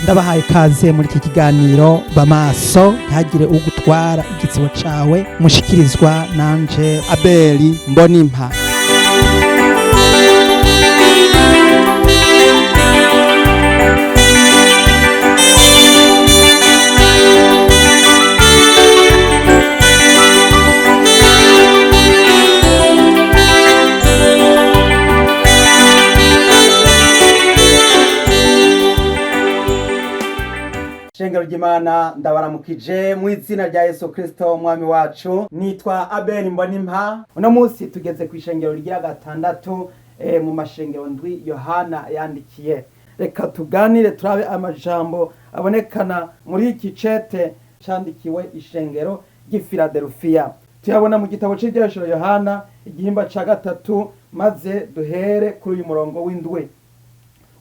Ndabahaye ikaze muri iki kiganiro Bamaso ntihagire ugutwara igitsibo cawe, mushikirizwa nanje Abeli Mbonimpa. Shengero ry'Imana, ndabaramukije mu izina rya Yesu Kristo umwami wacu. Nitwa Abel Mbonimpa. Uno munsi tugeze ku ishengero rigira gatandatu mu mashengero ndwi Yohana yandikiye. Reka tuganire turabe amajambo abonekana muri iki cete candikiwe ishengero ry'i Filadelfiya. Tuyabona mu gitabo c'Ivyahishuro Yohana igihimba ca gatatu, maze duhere kuri uyu murongo w'indwi.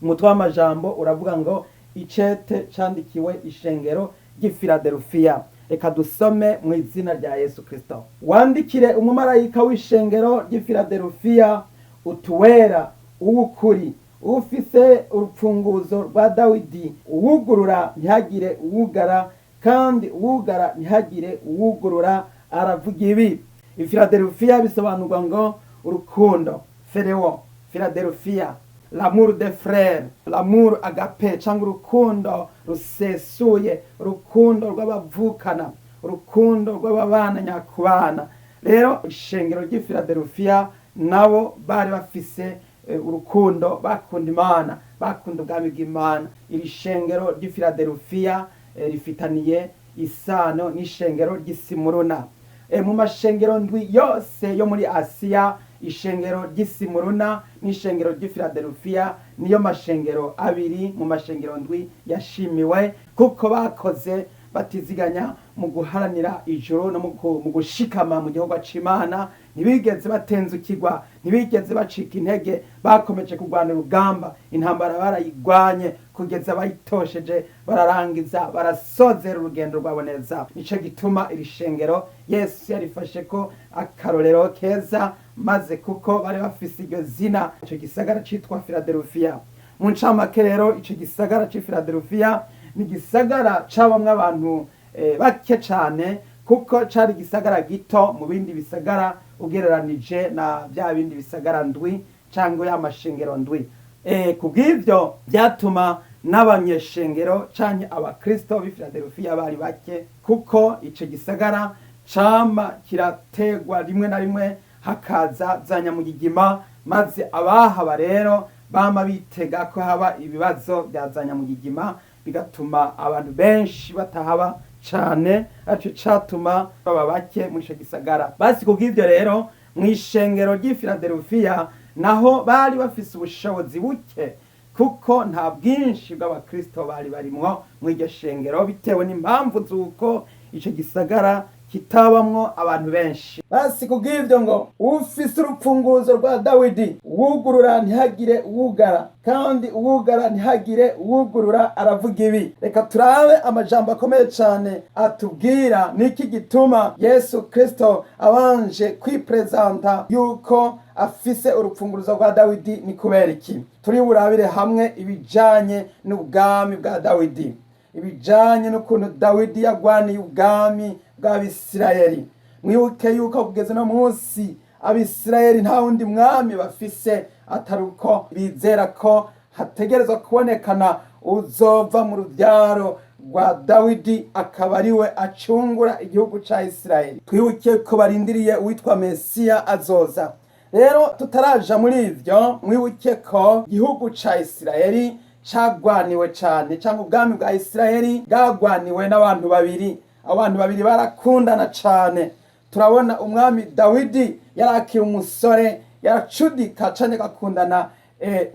Umutwe w'amajambo uravuga ngo icete candikiwe ishengero ry'i Filadelfiya. Reka dusome mu izina rya Yesu Kristo. Wandikire umumarayika w'ishengero ry'i Filadelfiya utuwera uw'ukuri, ufise urupfunguzo rwa Dawidi, uwugurura ntihagire uwugara, kandi uwugara ntihagire uwugurura, aravuga ibi. Ifiladelfiya bisobanurwa ngo urukundo, fereo Philadelphia, l'amour des frères, l'amour agape, cyangwa urukundo rusesuye, urukundo rw'abavukana, urukundo rw'ababana nyakubana. Rero ishengero ry'i Philadelphia nabo bari bafise urukundo, bakunda Imana, bakunda ubwami bw'Imana. Iri shengero ry'i Philadelphia rifitaniye isano n'ishengero ry'i Simuruna. Mu mashengero ndwi yose yo muri Asiya, ishengero ry'Isimuruna n'ishengero ry'i Philadelphia niyo mashengero abiri mu mashengero ndwi yashimiwe kuko bakoze batiziganya mu guharanira ijuru no mu gushikama mu gihugu c'Imana. Ntibigeze batenzukirwa, ntibigeze bacika intege, bakomeje kurwana urugamba, intambara barayigwanye kugeza bayitosheje, bararangiza, barasozera urugendo rwabo neza. Nico gituma iri shengero Yesu yarifashe ko akarorero keza, maze kuko bari bafise iryo zina, ico gisagara citwa Philadelphia. Mu ncamake rero, ico gisagara c'i Philadelphia ni igisagara cabamwo abantu bake cane, kuko cari igisagara gito mu bindi bisagara ugereranije na bya bindi bisagara ndwi cyangwa ya mashengero ndwi. Kubw'ivyo byatuma n'abanyeshengero canke abakristo b'i Philadelphia bari bake, kuko ico gisagara cama kirategwa rimwe na rimwe hakaza za nyamugigima, maze abahaba rero bama bitega ko haba ibibazo bya za nyamugigima, bigatuma abantu benshi batahaba cane, aricyo catuma baba bake muri ico gisagara. Basi kubw'ivyo rero mw'ishengero ry'i Philadelphia naho bari bafise ubushobozi buke, kuko nta bwinshi bw'abakristo bari barimwo mw'iryo shengero, bitewe n'impamvu z'uko ico gisagara kitabamwo abantu benshi. Basi kubw'ivyo ngo ufise urupfunguzo rwa Dawidi, uwugurura ntihagire uwugara, kandi uwugara ntihagire uwugurura, aravuga ibi. Reka turabe amajambo akomeye cane atubwira niki gituma Yesu Kristo abanje kwiprezanta yuko afise urupfunguruzo rwa Dawidi. Ni kubera iki? Turi burabire hamwe ibijanye n'ubwami bwa Dawidi, ibijanye n'ukuntu Dawidi yagwaniye ubwami bw'Abisirayeli. Mwibuke yuko kugeza no munsi Abisirayeli nta wundi mwami bafise atari uko bizera ko hategerezwa kubonekana uzova mu rubyaro rwa Dawidi, akaba ariwe acungura igihugu ca Isirayeli. Twibuke ko barindiriye uwitwa Mesiya azoza. Rero tutaraja muri ivyo, mwibuke ko igihugu ca Isirayeli cagwaniwe cane, cyangwa ubwami bwa Isirayeli bwagwaniwe n'abantu babiri. Abantu babiri barakundana cane. Turabona umwami Dawidi yarakira umusore, yaracudika cane, agakundana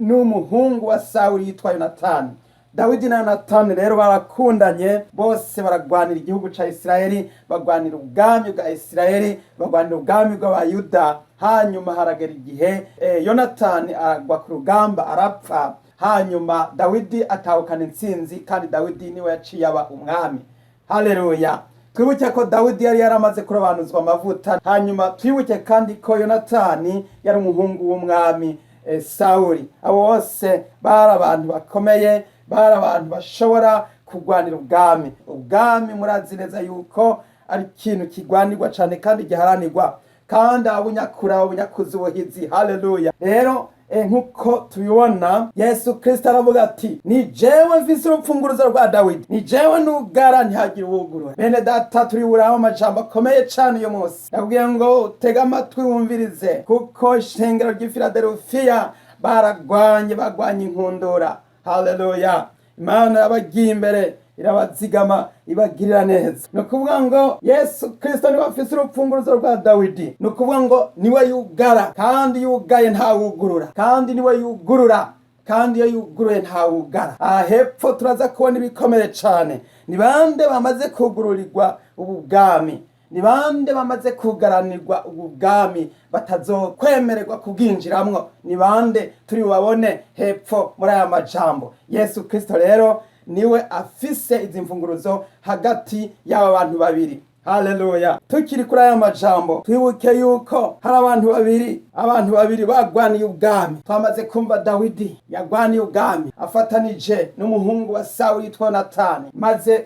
n'umuhungu wa Sawuli yitwa Yonatani. Dawidi na Yonatani rero barakundanye, bose baragwanira igihugu ca Isirayeli, bagwanira ubwami bwa Isirayeli, bagwanira ubwami bw'Abayuda. Hanyuma haragera igihe Yonatani aragwa ku rugamba arapfa, hanyuma Dawidi atahukana intsinzi, kandi Dawidi niwe yaciye aba umwami. Haleluya! Twibuke ko Dawidi yari yaramaze kurobanuzwa amavuta. Hanyuma twibuke kandi ko Yonatani yari umuhungu w'umwami Sawuli. Abo bose bari abantu bakomeye. Bari abantu bashobora kurwanira ubwami. Ubwami murazi neza yuko ari ikintu kigwanirwa cane kandi giharanirwa, kandi abunyakura abunyakuza ubuhizi. Haleluya! Rero nkuko tubibona, Yesu Kristo aravuga ati: "Ni jewe mfise urupfunguruzo rwa Dawidi, ni jewe nugara ntihagire uwugurura." Bene data, turiburaho amajambo akomeye cane uyu munsi. Ndakubwiye ngo utege amatwi wumvirize, kuko ishengero ry'i Filadelufiya baragwanye, bagwanye inkundura. Haleluya! Imana yabagiye imbere, irabazigama, ibagirira neza. Ni ukuvuga ngo Yesu Kristo niwe afise urupfunguruzo rwa Dawidi. Ni ukuvuga ngo niwe yugara, kandi yugaye ntawugurura, kandi niwe yugurura, kandi iyo yuguruye ntawugara. Aha hepfo turaza kubona ibikomere cane. Ni bande bamaze kugururirwa ubu bwami? Ni bande bamaze kugaranirwa ubu bwami batazokwemererwa kubwinjiramwo? Ni bande? Turi bubabone hepfo muri aya majambo. Yesu Kristo rero niwe afise izi mfunguruzo hagati y'aba bantu babiri. Haleluya! Tukiri kuri aya majambo, twibuke yuko hari abantu babiri, abantu babiri bagwaniye ubwami. Twamaze kumva Dawidi yagwaniye ubwami afatanije n'umuhungu wa Sawuli yitwa Yonatani, maze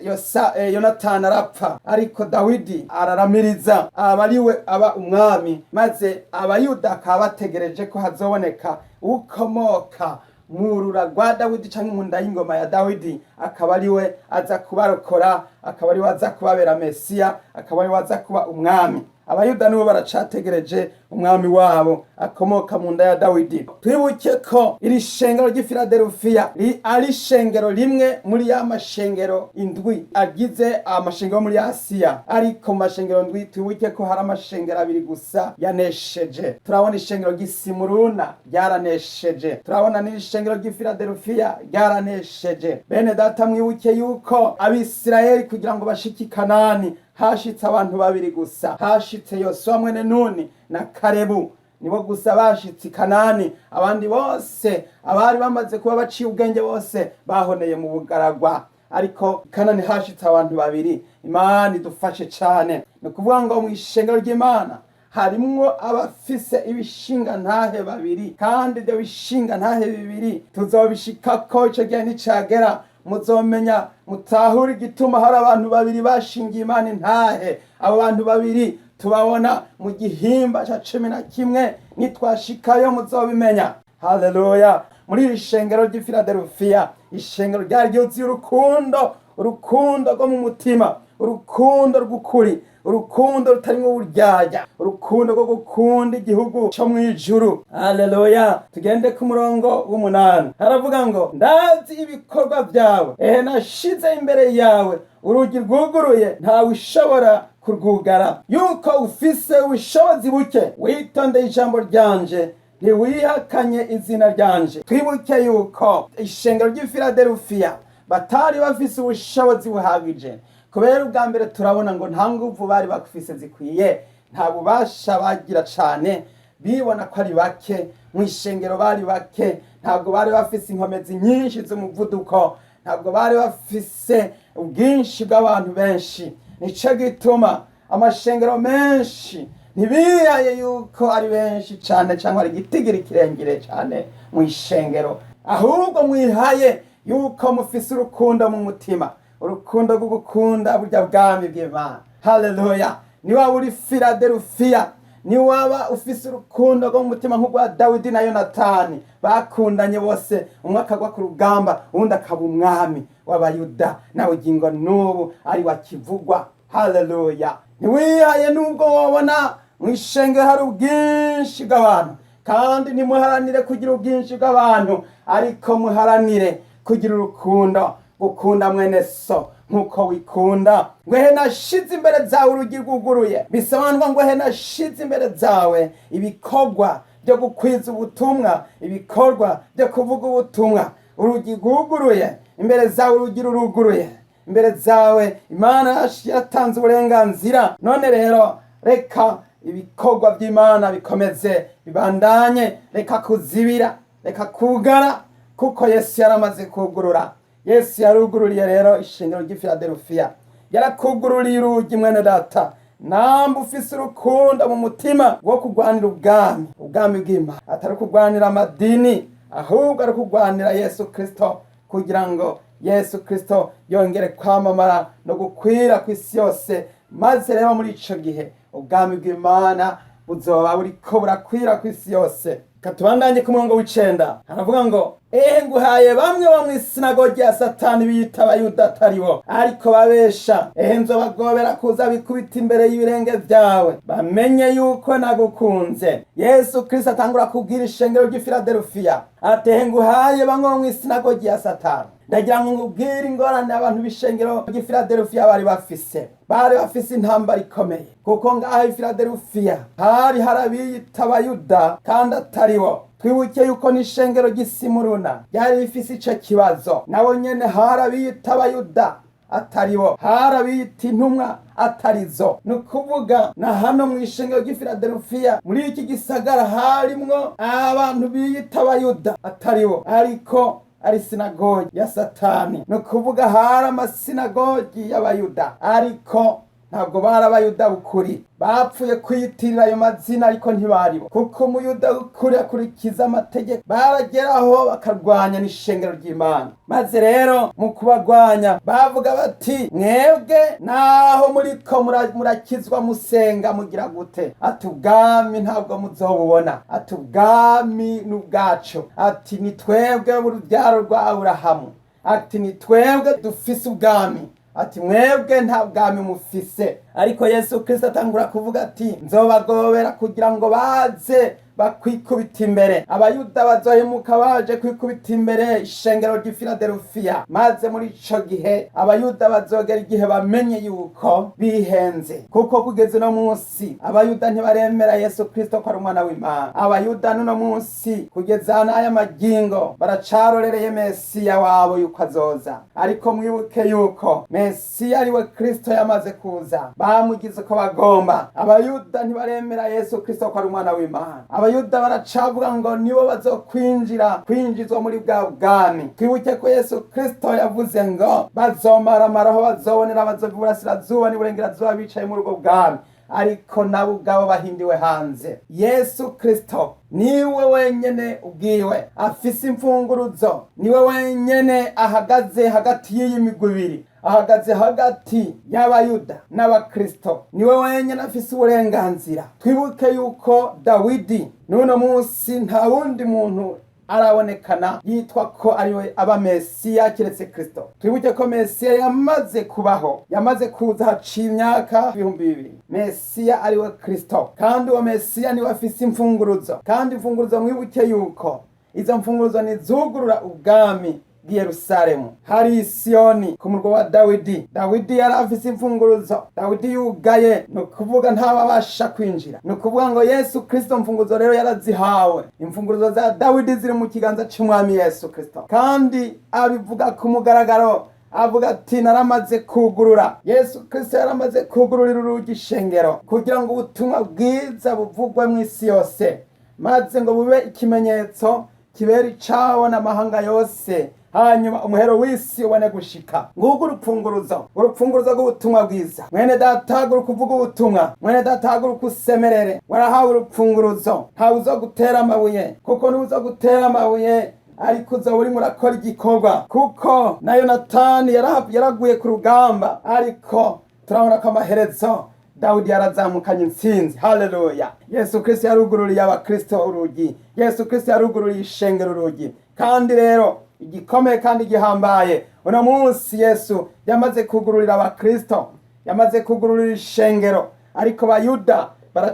Yonatani arapfa, ariko Dawidi araramiriza, aba ariwe aba umwami. Maze Abayuda akaba bategereje ko hazoboneka ukomoka murura rwa Dawidi canke mu nda y'ingoma ya Dawidi, akaba ariwe aza kubarokora, akaba ariwe aza kubabera Mesiya, akaba ariwe aza kuba umwami. Abayuda nibo baracategereje umwami wabo akomoka mu nda ya Dawidi. Twibuke ko iri shengero ry'i Filadelufiya ari ishengero rimwe muri ya mashengero indwi agize amashengero yo muri Asiya. Ariko mu mashengero ndwi, twibuke ko hari amashengero abiri gusa yanesheje. Turabona ishengero ry'i Simuruna ryaranesheje, turabona n'ishengero ry'i Filadelufiya ryaranesheje. Bene data, mwibuke yuko Abisirayeli kugira ngo bashike i Kanani hashitse abantu babiri gusa. Hashitse Yosuwa mwene Nuni na Karebu, nibo gusa bashitse i Kanani. Abandi bose, abari bamaze kuba baciye ubwenge bose, bahoneye mu bugaragwa, ariko i Kanani hashitse abantu babiri. Imana idufashe cane. Ni ukuvuga ngo mu ishengero ry'Imana harimwo abafise ibishinga ntahe babiri, kandi ibyo bishinga ntahe bibiri tuzobishikako ico gihe nicagera. Muzomenya, mutahure igituma hari abantu babiri bashingiye Imana intahe. Abo bantu babiri tubabona mu gihimba ca 11. Nitwashikayo muzobimenya. Haleluya! Muri iri shengero ry'i Filadelufiya, ishengero ryari ryuzuye urukundo, urukundo rwo mu mutima, urukundo rw'ukuri, urukundo rutarimwo uburyarya, urukundo rwo gukunda igihugu co mw'ijuru. Haleluya! Tugende ku murongo w'umunani. Haravuga ngo: "Ndazi ibikorwa byawe, ehe nashize imbere yawe urugi rwuguruye, ntawe ushobora kurwugara, yuko ufise ubushobozi buke, witondeye ijambo ryanje, ntiwihakanye izina ryanje." Twibuke yuko ishengero ry'i Filadelufiya batari bafise ubushobozi buhagije, kubera ubwa mbere turabona ngo nta nguvu bari bafise zikwiye, nta bubasha bagira cane. Bibona ko ari bake mu ishengero, bari bake, ntabwo bari bafise inkomezi nyinshi z'umuvuduko, ntabwo bari bafise ubwinshi bw'abantu benshi. Nico gituma amashengero menshi ntibihaye yuko ari benshi cane cyangwa ari igitigiri kirengere cane mu ishengero, ahubwo mwihaye yuko mufise urukundo mu mutima, urukundo rwo gukunda burya bwami bw'Imana. Haleluya! Niwaba uri Filadelufiya, niwaba ufise urukundo rwo mu mutima nk'urwa Dawidi na Yonatani bakundanye bose, umwe akagwa ku rugamba, uwundi akaba umwami w'Abayuda, nawe ugingo n'ubu ari wakivugwa. Haleluya! Ntiwihaye nubwo wabona mu ishengero hari ubwinshi bw'abantu, kandi ntimuharanire kugira ubwinshi bw'abantu, ariko muharanire kugira urukundo, gukunda mwene so nk'uko wikunda. Ngo: "Ehe nashize imbere zawe urugi rwuguruye." Bisobanurwa ngo: "Ehe nashize imbere zawe ibikorwa byo gukwiza ubutumwa, ibikorwa byo kuvuga ubutumwa." Urugi rwuguruye imbere zawe, urugi ruruguruye imbere zawe. Imana yatanze uburenganzira. None rero reka ibikorwa by'Imana bikomeze bibandanye. Reka kuzibira, reka kugara, kuko Yesu yaramaze kugurura. Yesu yarugururiye rero ishengero ry'i Filadelufiya. Yarakugururiye urugi, mwene data, namba ufise urukundo mu mutima wo kurwanira ubwami, ubwami bw'Imana, atari kurwanira amadini, ahubwo ari kurwanira Yesu Kristo. Kugira ngo Yesu Kristo yongere kwamamara no gukwira ku isi yose. Maze rero muri ico gihe ubwami bw'Imana buzoba buriko burakwira ku isi yose. Katubandanye ku murongo w'icenda, haravuga ngo: "Ehe, nguhaye bamwe bo mw'isinagogi ya Satani, biyita Abayuda atari bo, ariko babesha. Ehe, nzobagobera kuza bikubita imbere y'ibirenge vyawe, bamenye yuko nagukunze." Yesu Kristo atangura kubwira ishengero ry'i Filadelfiya ati: "Ehe, nguhaye bamwe bo mw'isinagogi ya Satani." Ndagira ngo ngubwire ingorane abantu b'ishengero ry'i Filadelfiya bari bafise. Bari bafise intambara ikomeye, kuko ngaho i Filadelfiya hari harabiyita Abayuda kandi atari bo. Twibuke yuko n'ishengero ry'isimuruna ryari rifise ico kibazo. Nabo nyene hari abiyita Abayuda atari bo, hari abiyita intumwa atarizo. Ni ukuvuga na hano mu ishengero ry'i Filadelfiya, muri iki gisagara, harimwo abantu biyita Abayuda atari bo, ariko ari sinagogi ya Satani. Ni ukuvuga hari amasinagogi y'Abayuda, ariko ntabwo bari Abayuda b'ukuri. Bapfuye kwiyitirira ayo mazina, ariko ntibaribo, kuko Umuyuda w'ukuri akurikiza amategeko. Barageraho bakarwanya n'ishengero ry'Imana. Maze rero mu kubagwanya bavuga bati: "Mwebwe naho muriko murakizwa, musenga, mugira gute?" Ati: "Ubwami ntabwo muzobubona." Ati: "Ubwami ni ubwacu." Ati: "Ni twebwe urubyaro rwa Aburahamu." Ati: "Ni twebwe dufise ubwami." Ati: "Mwebwe nta bwami mufise." Ariko Yesu Kristo atangura kuvuga ati: "Nzobagobera kugira ngo baze bakwikubita imbere." Abayuda bazohemuka baje kwikubita imbere ishengero ry'i Filadelfiya. Maze muri ico gihe Abayuda bazogera igihe bamenye yuko bihenze, kuko kugeza uno munsi Abayuda ntibaremera Yesu Kristo ko ari umwana w'Imana. Abayuda n'uno munsi, kugeza n'aya magingo, baracarorereye Mesiya wabo yuko azoza. Ariko mwibuke yuko Mesiya ariwe Kristo yamaze kuza, bamugize uko bagomba. Abayuda ntibaremera Yesu Kristo ko ari umwana w'Imana. Abayuda baracavuga ngo nibo bazokwinjira, kwinjizwa muri bwa bwami. Twibuke ko Yesu Kristo yavuze ngo bazomaramara aho bazobonera bazova iburasirazuba n'iburengerazuba bicaye muri ubwo bwami, ariko nabo ubwabo bahindiwe hanze. Yesu Kristo niwe wenyene ubwiwe afise imfunguruzo, niwe wenyene ahagaze hagati y'iyi migwi ibiri, ahagaze hagati y'Abayuda n'Abakristo, niwe wenyene afise uburenganzira. Twibuke yuko Dawidi, n'uno munsi nta wundi muntu arabonekana yitwa ko ariwe aba Mesiya keretse Kristo. Twibuke ko Mesiya yamaze kubaho, yamaze kuza haciye imyaka 2000, Mesiya ariwe Kristo. Kandi uwo Mesiya niwe afise imfunguruzo. Kandi imfunguruzo, mwibuke yuko izo mfunguruzo nizugurura ubwami bw'i Yerusalemu, hari Isiyoni ku murwa wa Dawidi. Dawidi yari afise imfunguruzo. Dawidi yugaye, ni ukuvuga ntababasha kwinjira. Ni ukuvuga ngo Yesu Kristo imfunguruzo rero yarazihawe. Imfunguruzo za Dawidi ziri mu kiganza c'Umwami Yesu Kristo, kandi abivuga ku mugaragaro, avuga ati: "Naramaze kugurura." Yesu Kristo yaramaze kugururira urugi ishengero kugira ngo ubutumwa bwiza buvugwe mu isi yose, maze ngo bube ikimenyetso kibera icabona amahanga yose, hanyuma umuhero w'isi ubone gushika. Ngugu urupfunguruzo, urupfunguruzo rw'ubutumwa bwiza. Mwene data, haguruka uvuge ubutumwa. Mwene data, haguruka usemerere. Warahawe urupfunguruzo. Ntawe uzo gutera amabuye, kuko niwe uzo gutera amabuye, ariko uzoba urimo urakora igikorwa, kuko na Yonatani yaraguye ku rugamba, ariko turabona ko amaherezo Dawidi yarazamukanye intsinzi. Haleluya! Yesu Kristo yarugururiye Abakristo urugi. Yesu Kristo yarugururiye ishengero urugi. Kandi rero igikomeye kandi gihambaye, uno munsi Yesu yamaze kugururira Abakristo, yamaze kugururira ishengero, ariko Bayuda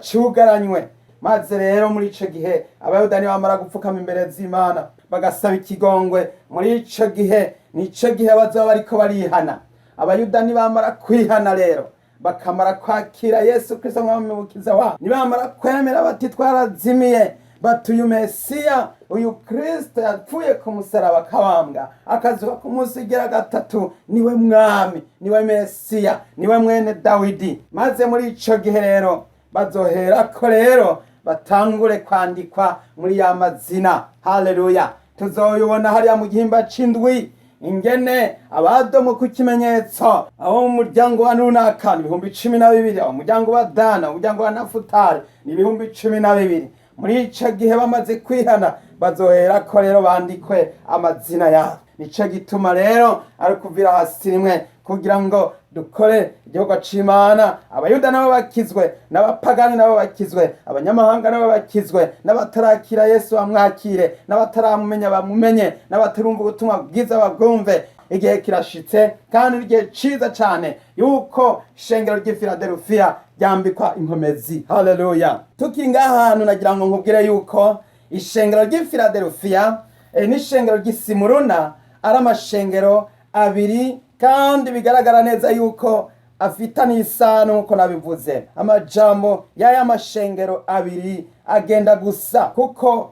baracugaranywe. Maze rero muri ico gihe Abayuda nibamara gupfukama imbere z'Imana bagasaba ikigongwe, muri ico gihe nico gihe bazoba bariko barihana. Abayuda nibamara kwihana rero, bakamara kwakira Yesu Kristo nk'Umwami mukiza wabo, nibamara kwemera bati: "Twarazimiye," bati: "Uyu Mesiya, uyu Kristo yapfuye ku musaraba, akabambwa, akazuka ku munsi ugira gatatu, niwe Mwami, niwe Mesiya, niwe mwene Dawidi." Maze muri ico gihe rero bazoherako rero batangure kwandikwa muri ya mazina. Haleluya! Tuzoyibona hariya mu gihimba c'indwi ingene abadomu ku kimenyetso, abo mu muryango wa nunaka ni 12,000, abo mu muryango wa Dana, umuryango wa Nafutali ni 12,000. Muri ico gihe bamaze kwihana, bazoherako rero bandikwe amazina yabo. Nico gituma rero ari kuvira hasi rimwe kugira ngo dukore igihugu c'Imana. Abayuda nabo bakizwe, n'abapagani nabo bakizwe, abanyamahanga nabo bakizwe, n'abatarakira Yesu bamwakire, n'abataramumenya bamumenye, n'abatarumva ubutumwa bwiza babwumve. Igihe kirashitse kandi igihe ciza cane yuko ishengero ry'i Filadelfiya ryambikwa inkomezi. Haleluya! Tukiri ngaha hantu, nagira ngo nkubwire yuko ishengero ry'i Filadelfiya n'ishengero ry'i Simuruna ari amashengero abiri, kandi bigaragara neza yuko afitanye isano. Nk'uko nabivuze, amajambo y'aya mashengero abiri agenda gusa, kuko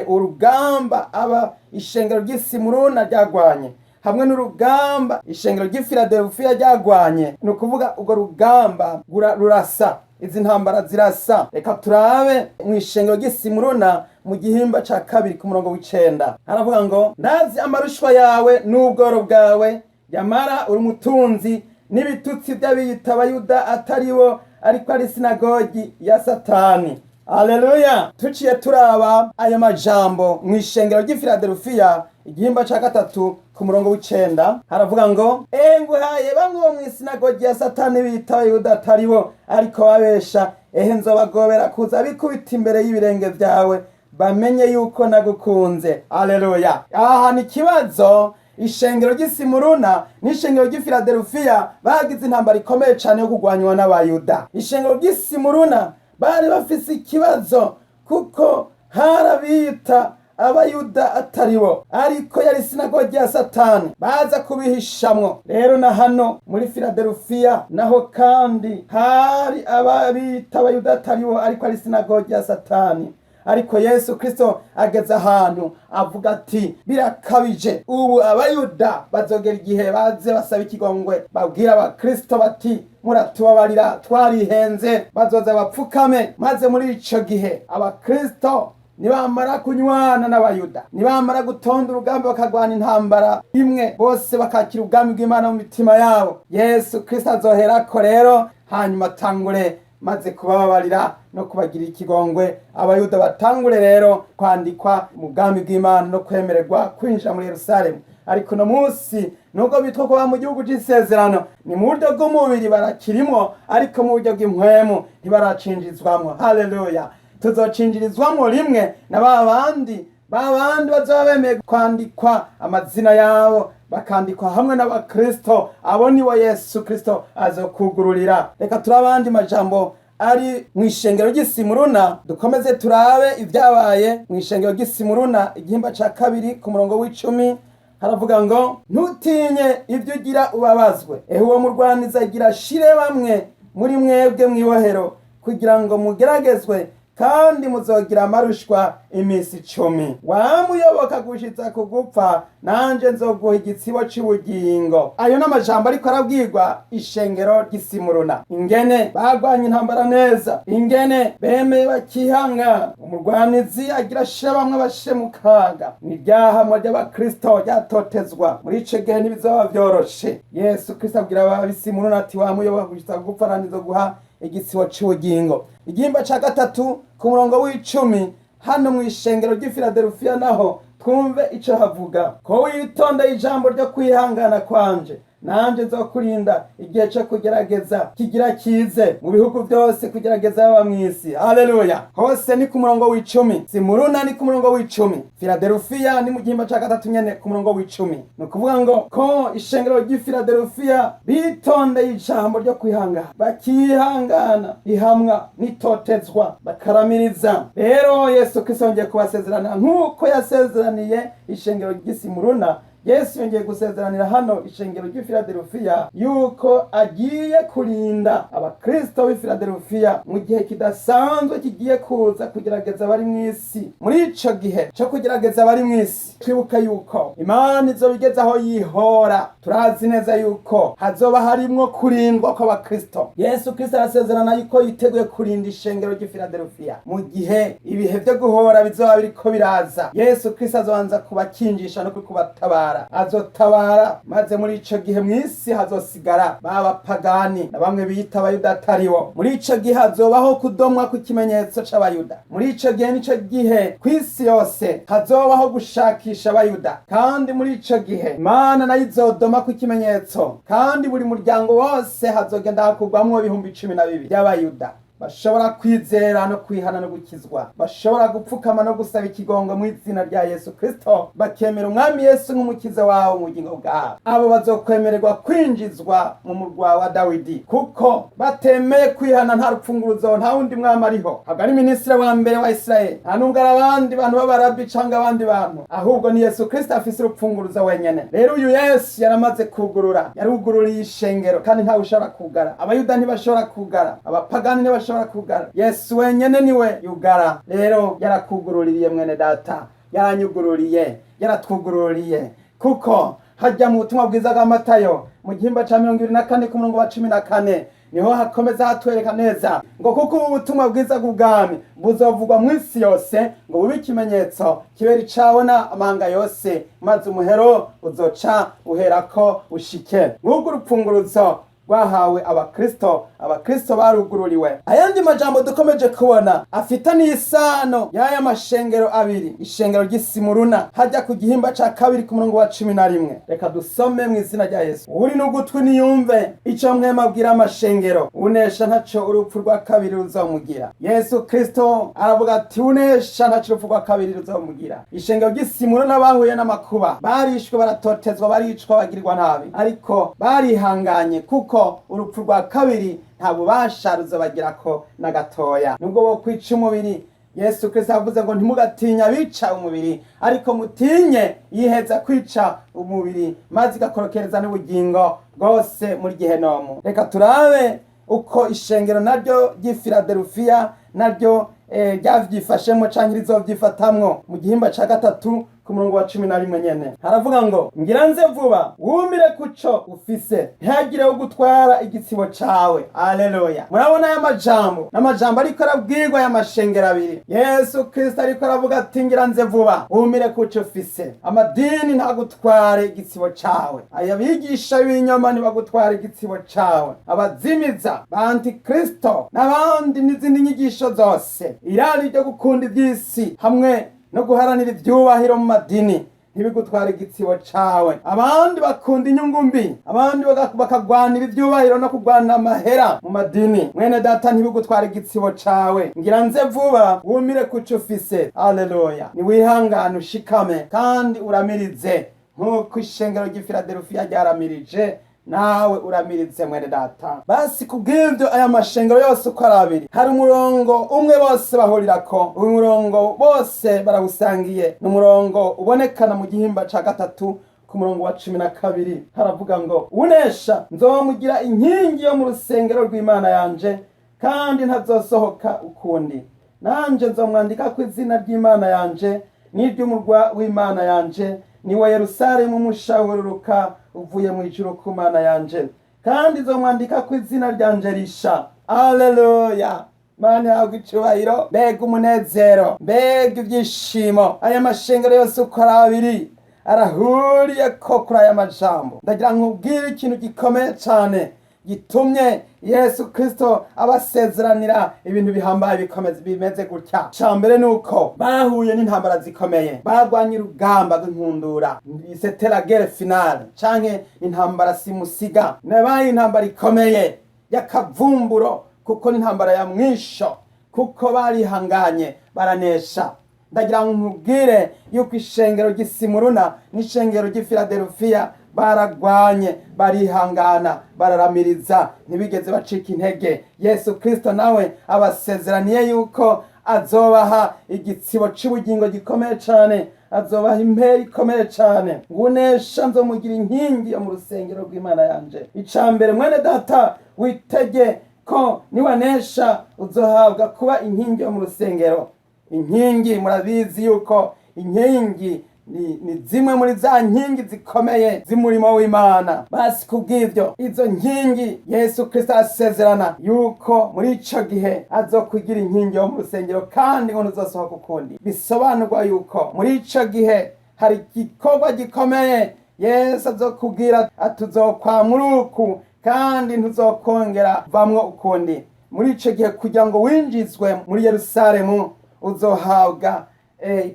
urugamba aba ishengero ry'i Simuruna ryagwanye hamwe n'urugamba ishengero ry'i Filadelfiya ryagwanye, ni ukuvuga urwo rugamba rurasa, izi ntambara zirasa. Reka turabe mu ishengero ry'i Simuruna, mu gihimba ca 2 ku murongo w'9, haravuga ngo: "Ndazi amarushwa yawe n'ubworo bwawe, yamara uri umutunzi, n'ibitutsi by'abiyita Abayuda atari bo, ariko ari sinagogi ya Satani." Aleluya! Tuciye turaba ayo majambo mu ishengero ry'i Filadelfiya, igihimba ca 3 ku murongo w'9, haravuga ngo: "Ehe, nguhaye bamwe bo mu isinagogi ya Satani, bita Abayuda atari bo, ariko babesha. Ehe, nzobagobera kuza bikubita imbere y'ibirenge byawe, bamenye yuko nagukunze." Aleluya! Aha ni ikibazo. Ishengero ry'i Simuruna n'ishengero ry'i Filadelfiya bagize intambara ikomeye cane yo kurwanywa n'Abayuda. Ishengero ry'i Simuruna bari bafise ikibazo, kuko hari abiyita Abayuda atari bo, ariko yari sinagogi ya Satani, baza kubihishamwo. Rero na hano muri Filadelfiya naho kandi hari ababita Abayuda atari bo, ariko ari sinagogi ya Satani. Ariko Yesu Kristo ageze ahantu avuga ati: "Birakabije, ubu Abayuda bazogera igihe baze basaba ikigongwe, babwira Abakristo bati: 'Muratubabarira, twarihenze.' Bazoza bapfukame." Maze muri ico gihe Abakristo nibamara kunywana n'Abayuda, nibamara gutonda urugamba, bakagwana intambara imwe, bose bakakira ubwami bw'Imana mu mitima yabo, Yesu Kristo azoherako rero hanyuma atangure maze kubababarira no kubagira ikigongwe. Abayuda batangure rero kwandikwa mu bwami bw'Imana no kwemererwa kwinjira muri Yerusalemu. Ariko uno munsi, nubwo bitwa ko mu gihugu c'isezerano, ni mu buryo bw'umubiri barakirimwo, ariko mu buryo bw'impwemu ntibaracinjizwamwo. Haleluya! Tuzocinjirizwamwo rimwe na ba bandi, ba bandi bazoba bemeye kwandikwa amazina yabo, bakandikwa hamwe n'Abakristo. Abo nibo Yesu Kristo azokugururira. Reka turi abandi majambo ari mu ishengero ry'i Simuruna. Dukomeze turabe ibyabaye mu ishengero ry'i Simuruna, igihimba ca 2 ku murongo w'10, haravuga ngo: "Ntutinye ibyo ugira ubabazwe. Ehe, uwo murwaniza agira ashire bamwe muri mwebwe mw'ibohero kugira ngo mugeragezwe, kandi muzogira amarushwa iminsi 10. Wamuyoboka gushitsa ku gupfa, nanje nzoguha igitsibo c'ubugingo." Ayo n'amajambo ariko arabwirwa ishengero ry'i Simuruna, ingene bagwanye intambara neza, ingene bemeye bakihangana. Umurwanizi agira ashire bamwe bashe mu kaga, ni ryahamwa ry'Abakristo ryatotezwa. Muri ico gihe ntibizoba vyoroshe. Yesu Kristo abwira ab'Isimuruna ati: "Wamuyoboka gushitsa ku gupfa, nanje nzoguha igitsibo c'ubugingo." Igihimba ca 3 ku murongo w'10, hano mu ishengero ry'i Filadelfiya naho twumve ico havuga: "Ko witondeye ijambo ryo kwihangana kwanje, nanje nzokurinda igihe co kugerageza kigira kize mu bihugu byose, kugerageza baba mw'isi." Haleluya! Hose ni ku murongo w'10. Simuruna ni ku murongo w'10, Filadelfiya ni mu gihimba ca 3 nyene ku murongo w'10. Ni ukuvuga ngo ko ishengero ry'i Filadelfiya bitondeye ijambo ryo kwihangana, bakihangana ihamwa n'itotezwa, bakaramiriza. Rero Yesu Kristo yongeye kubasezerana nk'uko yasezeraniye ishengero ry'i Simuruna. Yesu yongeye gusezeranira hano ishengero ry'i Filadelfiya yuko agiye kurinda Abakristo b'i Filadelfiya mu gihe kidasanzwe kigiye kuza kugerageza abari mu isi. Muri ico gihe co kugerageza abari mu isi, twibuka yuko Imana izobigeze aho yihora. Turazi neza yuko hazoba harimwo kurindwa kw'abakristo. Yesu Kristo arasezerana yuko yiteguye kurinda ishengero ry'i Filadelfiya mu gihe ibihe vyo guhora bizoba biriko biraza. Yesu Kristo azobanza kubakinjisha no kubatabara, azotabara maze muri ico gihe mw'isi hazosigara b'abapagani na bamwe biyita abayuda ataribo. Muri ico gihe hazobaho kudomwa kw'ikimenyetso c'abayuda. Muri ico gihe nico gihe kw'isi yose hazobaho gushakisha abayuda, kandi muri ico gihe Imana nayo izodoma kw'ikimenyetso, kandi buri muryango wose hazogenda hakugwamwo 12,000 by'abayuda bashobora kwizera no kwihana no gukizwa, bashobora gupfukama no gusaba ikigongo mu izina rya Yesu Kristo, bakemera umwami Yesu nk'umukiza wawe mu bugingo bwabo. Abo bazokwemererwa kwinjizwa mu murwa wa Dawidi, kuko batemeye kwihana nta rupfunguruzo, nta wundi mwami ariho. Ntabwo ari minisitiri wa mbere wa Isirayeli, nta nubwo ari abandi bantu b'abarabi cangwa abandi bantu, ahubwo ni Yesu Kristo afise urupfunguruzo wenyene. Rero uyu Yesu yaramaze kugurura, yarugururiye ishengero, kandi ntawe ushobora kugara. Abayuda ntibashobora kugara, abapagani ntibashobora kugara, Yesu wenyene niwe yugara. Rero yarakugururiye mwene data, yaranyugururiye, yaratwugururiye, kuko hajya mu butumwa bwiza bwa Matayo mu gihimba ca 24 ku murongo wa 14 niho hakomeza hatwereka neza ngo kuko ubu butumwa bwiza bw'ubwami buzovugwa mu isi yose, ngo bube ikimenyetso kibera icabona amahanga yose, maze umuhero uzoca uherako ushike. Ng'urwo urupfunguruzo rwahawe abakristo, abakristo barugururiwe. Ayandi majambo dukomeje kubona afitaniye isano y'aya mashengero abiri, ishengero ry'isimuruna hajya ku gihimba ca 2 ku murongo wa 11. Reka dusome mu izina rya Yesu. Uri n'ugutwi niyumve ico mwema abwira amashengero, unesha ntaco urupfu rwa kabiri ruzomugira. Yesu Kristo aravuga ati unesha ntaco urupfu rwa kabiri ruzomugira. Ishengero ry'isimuruna bahuye n'amakuba, barishwe, baratotezwa, baricwa, bagirirwa nabi, ariko barihanganye, kuko urupfu rwa kabiri nta bubasha ruzobagirako na gatoya. Nubwo bo kwica umubiri, Yesu Kristo yavuze ngo ntimugatinye abica umubiri, ariko mutinye yiheza kwica umubiri maze igakorokereza n'ubugingo bwose muri gehenomu. Reka turabe uko ishengero naryo ry'i Filadelfiya naryo ryavyifashemwo canke rizovyifatamwo. Mu gihimba ca 3 ku murongo wa 11 nyene haravuga ngo ngira nze vuba, wumire kuco ufise, ntihagire wo gutwara igitsibo cawe. Aleluya! Murabona aya majambo n'amajambo ariko arabwirwa aya mashengero abiri. Yesu Kristo ariko aravuga ati ngira nze vuba, wumire kuco ufise. Amadini ntagutware igitsibo cawe, aya bigisha b'ibinyoma ntibagutware igitsibo cawe, abazimiza ba antikristo n'abandi n'izindi nyigisho zose, irari ryo gukunda ivy'isi hamwe no guharanira ivyubahiro mu madini ntibigutwara igitsibo cawe. Abandi bakunda inyungu mbi, abandi bakagwanira ivyubahiro no kugwanira amahera mu madini. Mwene data, ntibigutwara igitsibo cawe. Ngira nze vuba, wumire kuco ufise. Aleluya! Niwihangane, ushikame kandi uramirize nk'uko ishengero ry'i Filadelfiya ryaramirije, nawe uramiritse mwene data. Basi kubw'ibyo aya mashengero yose uko ari abiri hari umurongo umwe bose bahurirako. Uyu murongo bose barawusangiye, ni umurongo ubonekana mu gihimba ca 3 ku murongo wa 12. Haravuga ngo unesha nzomugira inkingi yo mu rusengero rw'Imana yanje, kandi ntazosohoka ukundi. Nanje nzomwandika ku izina ry'Imana yanje n'iry'umurwa w'Imana yanje, niwe Yerusalemu umusha wururuka uvuye mu ijuru ku Mana yanje, kandi nzomwandika ku izina ryanje risha. Aleluya! Mana yahabwa icubahiro. Mbega umunezero, mbega ibyishimo! Aya mashengero yose uko ari abiri arahuriye ko kuri aya majambo. Ndagira nkubwire ikintu gikomeye cane gitumye Yesu Kristo abasezeranira ibintu bihambaye bikomeze bimeze gutya. Ca mbere ni uko bahuye n'intambara zikomeye, barwanye urugamba rw'inkundura, c'était la guerre finale canke intambara simusiga. Nabaye intambara ikomeye y'akavumburo, kuko n'intambara ya mwisho, kuko barihanganye baranesha. Ndagira ngo nkubwire yuko ishengero ry'isimuruna n'ishengero ry'i Filadelfiya baragwanye, barihangana, bararamiriza, ntibigeze bacika intege. Yesu Kristo nawe abasezeraniye yuko azobaha igitsibo c'ubugingo gikomeye cane, azobaha impera ikomeye cane. Ngunesha nzomugira inkingi yo mu rusengero rw'Imana yanje. Ica mbere, mwene data, witege ko niwanesha uzohabwa kuba inkingi yo mu rusengero. Inkingi, murabizi yuko inkingi Ni zimwe muri za nkingi zikomeye z'umurimo w'Imana. Basi kubw'ivyo, izo nkingi Yesu Kristo asezerana yuko muri ico gihe azokugira inkingi yo mu rusengero kandi ngo ntuzosohoka ukundi. Bisobanurwa yuko muri ico gihe hari igikorwa gikomeye Yesu azokubwira ati: "Uzokwama uku kandi ntuzokongera vamwo ukundi." Muri ico gihe, kugira ngo winjizwe muri Yerusalemu, uzohabwa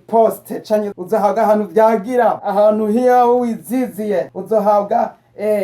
poste canke uzohabwa ahantu vyagira, ahantu hiyawe wiziziye, uzohabwa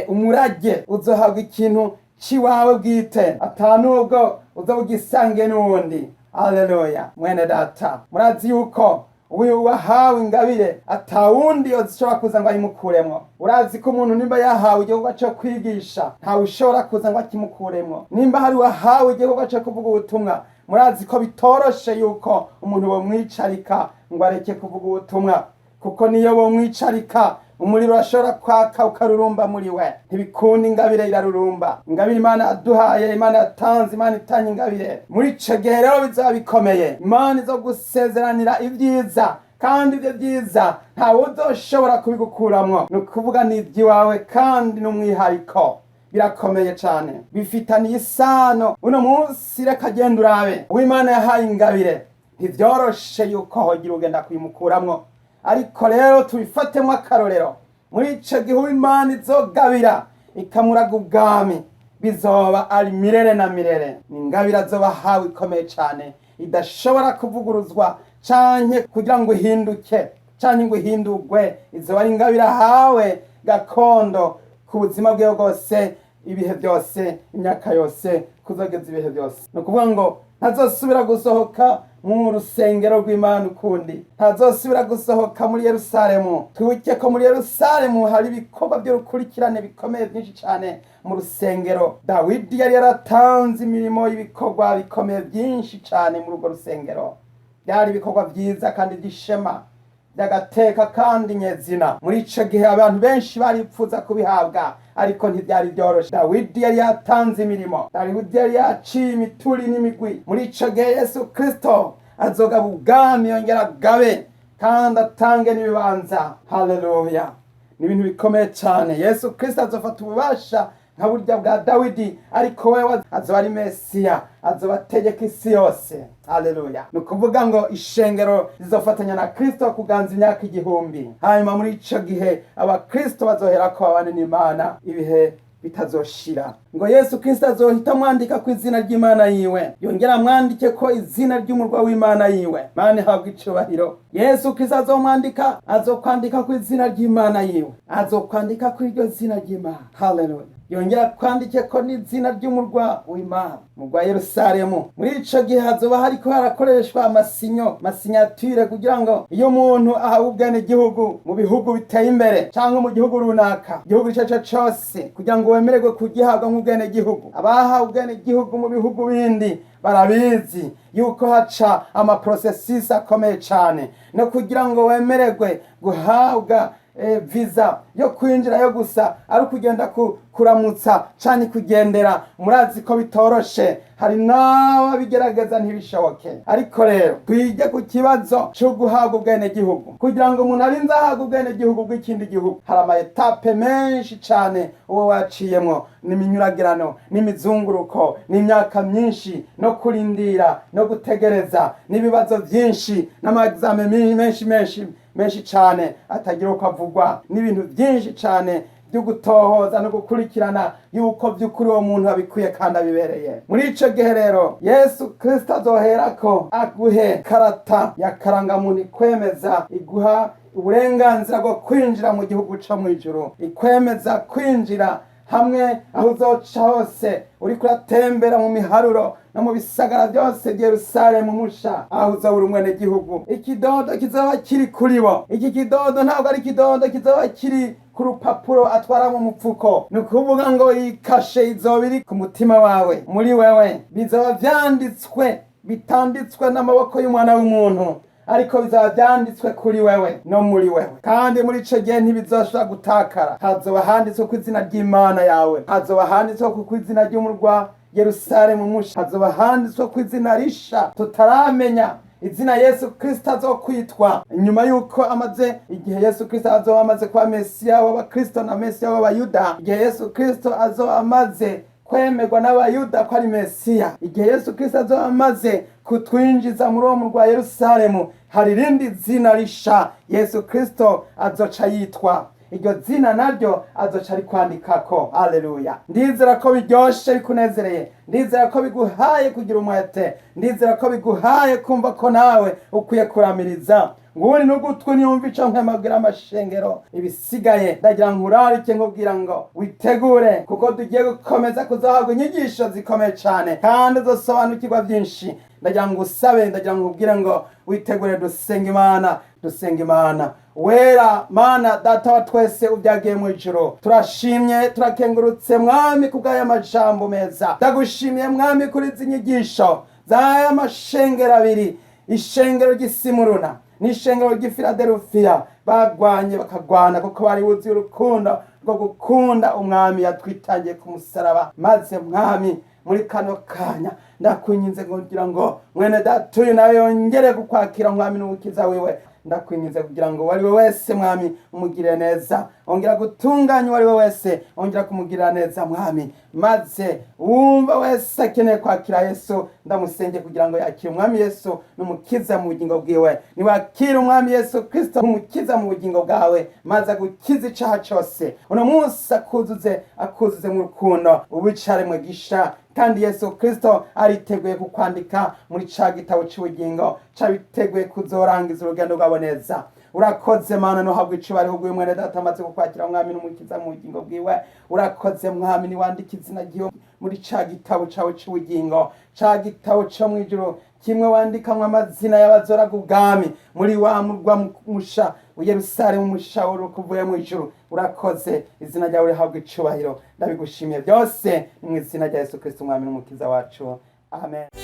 umurage, uzohabwa ikintu ciwawe bwite, atanubwo uzoba ugisangiye n'uwundi. Aleluya! Mwene data, murazi yuko uyu wahawe ingabire atawundi yoshobora kuza ngo ayimukuremwo. Urazi ko umuntu nimba yahawe igikorwa co kwigisha, ntawe ushobora kuza ngo akimukuremwo. Nimba hari wahawe igikorwa co kuvuga ubutumwa, murazi ko bitoroshe yuko umuntu bomwicarika ngo areke kuvuga ubutumwa, kuko niyo bomwicarika, umuriro urashobora kwaka ukarurumba muri we. Ntibikunda, ingabire irarurumba. Ingabire Imana yaduhaye, Imana yatanze, Imana itanga ingabire. Muri ico gihe rero bizaba bikomeye. Imana izo gusezeranira ibyiza, kandi ibyo byiza ntawe uzoshobora kubigukuramwo. Ni ukuvuga ni iby'iwawe kandi n'umwihariko. Birakomeye cane, bifitaniye isano. Uno munsi reka genda urabe uwimana yahaye ingabire, ntivyoroshe yuko hogira ugenda kuyimukuramwo. Ariko rero tubifatemo akarorero: muri ico gihe uwimana izogabira ikamuraga ubwami, bizoba ari mirere na mirere. Ni ingabire azoba ahawe ikomeye cane, idashobora kuvuguruzwa canke kugira ngo ihinduke canke ngo ihindurwe. Izoba ari ingabire ahawe gakondo ku buzima bwiwe bwose, ibihe byose, imyaka yose, kuzogeza ibihe byose. Ni ukuvuga ngo ntazosubira gusohoka mu rusengero rw'Imana ukundi, ntazosubira gusohoka muri Yerusalemu. Twibuke ko muri Yerusalemu hari ibikorwa by'urukurikirane bikomeye byinshi cyane. Mu rusengero, Dawidi yari yaratanze imirimo y'ibikorwa bikomeye byinshi cyane muri urwo rusengero. Byari ibikorwa byiza kandi by'ishema, by'agateka kandi nyezina. Muri ico gihe abantu benshi baripfuza kubihabwa, ariko ntibyari byoroshe. Dawidi yari yatanze imirimo, Dawidi yari yaciye imituri n'imigwi. Muri ico gihe Yesu Kristo azogaba ubwami, yongera agabe kandi atange n'ibibanza. Haleluya! Ni ibintu bikomeye cyane. Yesu Kristo azofata ububasha nka burya bwa Dawidi, ariko wewe azoba ari Mesiya, azoba ategeka isi yose. Haleluya! Ni ukuvuga ngo ishengero rizofatanya na Kristo kuganza imyaka 1000. Hanyuma muri ico gihe abakristo bazoherako babane n'Imana ibihe bitazoshira. Ngo Yesu Kristo azohita amwandika ku izina ry'Imana yiwe, yongera amwandike ko izina ry'umurwa w'Imana yiwe. Mana ihabwa icubahiro. Yesu Kristo azomwandika, azokwandika ku izina ry'Imana yiwe, azokwandika ku iryo zina ry'Imana. Haleluya! Yongera kwandike ko n'izina ry'umurwa w'Imana, murwa Yerusalemu. Muri ico gihe hazoba hariko harakoreshwa amasinyo, masignature, kugira ngo iyo umuntu ahawe ubwenegihugu mu bihugu biteye imbere canke mu gihugu runaka, igihugu ico arico cose, kugira ngo wemererwe kugihabwa nk'ubwenegihugu, abahawe ubwenegihugu mu bihugu bindi barabizi yuko haca amaprocessus akomeye cane, no kugira ngo wemererwe guhabwa visa yo kwinjira yo gusa ari ukugenda kuramutsa canke kugendera. Murazi ko bitoroshe, hari n'ababigerageza ntibishoboke. Ariko rero twige ku kibazo co guhabwa ubwenegihugu. Kugira ngo umuntu arinze ahabwa ubwenegihugu bw'ikindi gihugu, hari ama étapes menshi cane uwo waciyemwo, n'iminyuragirano, n'imizunguruko, n'imyaka myinshi, no kurindira no gutegereza, n'ibibazo byinshi, n'ama examens menshi menshi menshi cane atagira uko avugwa, n'ibintu byinshi cane byo gutohoza no gukurikirana yuko by'ukuri uwo muntu abikwiye kandi abibereye. Muri ico gihe rero Yesu Kristo azoherako aguhe karata ya karangamuntu ikwemeza, iguha uburenganzira bwo kwinjira mu gihugu co mw'ijuru, ikwemeza kwinjira hamwe aho uzoca hose uriko uratembera mu miharuro no mu bisagara byose Yerusalemu musha, aho uzabura umwenegihugu. Ikidodo kizoba kiri kuri bo. Iki kidodo ntabwo ari ikidodo kizoba kiri ku rupapuro atwara mu mupfuko. Ni ukuvuga ngo iyi kashe izoba iri ku mutima wawe, muri wewe. Bizoba vyanditswe, bitanditswe n'amaboko y'umwana w'umuntu, ariko bizaba vyanditswe kuri wewe no muri wewe. Kandi muri ico gihe ntibizoshobora gutakara. Hazoba handitswe ku izina ry'Imana yawe, hazoba handitswe ku izina ry'umurwa Yerusalemu musha, hazoba handitswe ku izina risha tutaramenya. Izina Yesu Kristo azokwitwa nyuma yuko amaze igihe Yesu Kristo azoba amaze kuba Mesiya w'Abakristo na Mesiya w'Abayuda, igihe Yesu Kristo azoba amaze kwemerwa n'Abayuda ko ari Mesiya, igihe Yesu Kristo azoba amaze kutwinjiza muri uwo murwa Yerusalemu, hari irindi zina risha Yesu Kristo azoca yitwa. Iryo zina naryo azoca arikwandikako. Haleluya! Ndizera ko biryoshe, bikunezereye. Ndizera ko biguhaye kugira umwete. Ndizera ko biguhaye kumva ko nawe ukwiye kuramiriza. Nguri n'ugutwi niyumva ico nkemabwira amashengero. Ibisigaye ndagira nkurarike, nkubwira ngo witegure, kuko tugiye gukomeza kuzahabwa inyigisho zikomeye cane kandi uzosobanukirwa byinshi. Ndagira ngo usabe, ndagira ngo nkubwire ngo witegure. Dusenga Imana, dusenga Imana. Wera Mana Data wa twese ubyagiye mu ijuru, turashimye, turakengurutse Mwami kubw'aya majambo meza. Ndagushimiye Mwami kuri izi nyigisho z'aya mashengero abiri, ishengero ry'Isimuruna n'ishengero ry'i Filadelfiya. Bagwanye bakagwana kuko bari buzuye urukundo rwo gukunda Umwami yatwitangiye ku musaraba. Maze Mwami, muri kano kanya ndakwinginze kugira ngo mwene data uyu nawe yongere kukwakira, Mwami n'Umukiza wiwe. Ndakwinginze kugira ngo uwo ari we wese, Mwami, umugirire neza, ongera gutunganya uwo ari we wese, ongera kumugirira neza, Mwami. Maze wumva wese akeneye kwakira Yesu, ndamusenge kugira ngo yakire Umwami Yesu n'Umukiza mu bugingo bwiwe. Niwakire Umwami Yesu Kristo nk'Umukiza mu bugingo bwawe, maze agukize icaha cose, uno munsi akuzuze, akuzuze mu rukundo, ubicaremwe gisha. Kandi Yesu Kristo ariteguye kukwandika muri ca gitabo c'ubugingo cabiteguye kuzorangiza urugendo rwabo neza. Urakoze Mana, nuhabwa icubahiro uguye mwene data amaze kukwakira, Mwami n'Umukiza mu bugingo bwiwe. Urakoze Mwami, niwandika izina ryiwe muri ca gitabo cawe c'ubugingo, ca gitabo co mw'ijuru kimwe wandikamwo amazina y'abazoraga ubwami muri wa murwa musha Yerusalemu musha urukuvuye mu ijuru. Urakoze, izina ryawe rihabwa icubahiro. Ndabigushimiye byose mu izina rya Yesu Kristo, Umwami n'Umukiza wacu, amen.